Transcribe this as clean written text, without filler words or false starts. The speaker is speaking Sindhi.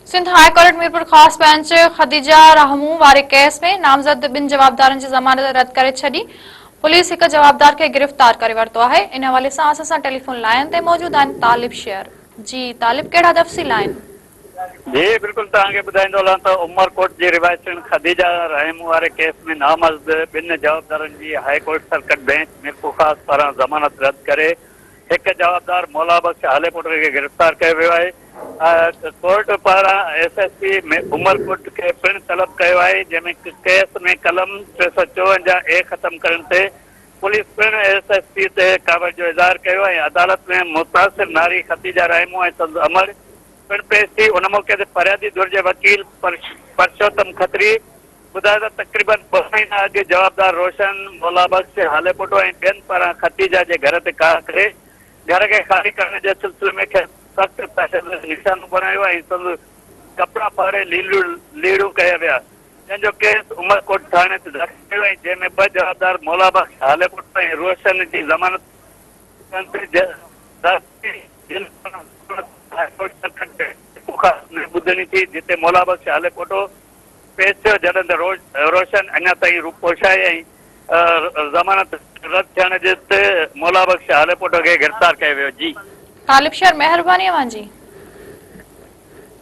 Sindh high court Mirpurkhas bench Khadija Rahmoon واري ڪيس ۾ نامزد ٻن جوابدارن جي ضمانت رد ڪري ڇڏي، پوليس هڪ جوابدار کي گرفتار ڪري ورتو آهي، ان حوالي سان اسان سان ٽيليفون لائين تي موجود آهن طالب شير، جي طالب ڪهڙا تفصيل آهن؟ جي بلڪل توهان کي ٻڌائيندو هلان ته عمرڪوٽ جي رهواسڻ خديجه رحمون واري ڪيس ۾ نامزد ٻن جوابدارن جي high court circuit bench Mirpurkhas پاران ضمانت رد ڪري هڪ جوابدار مولا بخش هاليپوٽر کي گرفتار ڪيو ويو آهي. ڪورٽ پاران ايس ايس پي عمرڪوٽ کي پڻ طلب ڪيو آهي، جنهن ۾ ڪيس ۾ قلم 354 اي ختم ڪرڻ تي پوليس پڻ ايس ايس پي تي ڪاوڙ جو اظهار ڪيو ۽ عدالت ۾ متاثر ناري خديجه رحيمو ۽ سندس امڙ پڻ پيش ٿي. ان موقعي تي فريادي ڌر جي وڪيل پرشوتم کتري ٻڌايو ته تقريبن ٻه مهينا اڳ جوابدار روشن، مولا بخش هاليپوٽو ۽ ٻين پاران خديجه جي گهر تي ڪاهه ڪري گهر کي خالي ڪرڻ جي سلسلي ۾ کيس سخت تشدد جو نشانو بڻايو ۽ سندس ڪپڙا ڦاڙي ليڙون ليڙون ڪيا ويا جنهن جو ڪيس عمرڪوٽ ٿاڻي تي داخل ڪيو ۽ جنهن ۾ ٻه جوابدار مولا بخش هاليپوٽو ۽ روشن جي ضمانت ٻڌڻي ٿي جتي مولا بخش هاليپوٽو پيش ٿيو جڏهن ته روشن اڃا تائين روپوش آهي ۽ ضمانت رد ٿيڻ جي تي مولا بخش هاليپوٽو کي گرفتار ڪيو ويو. جي. طالب شر مهرباني اوهان جي.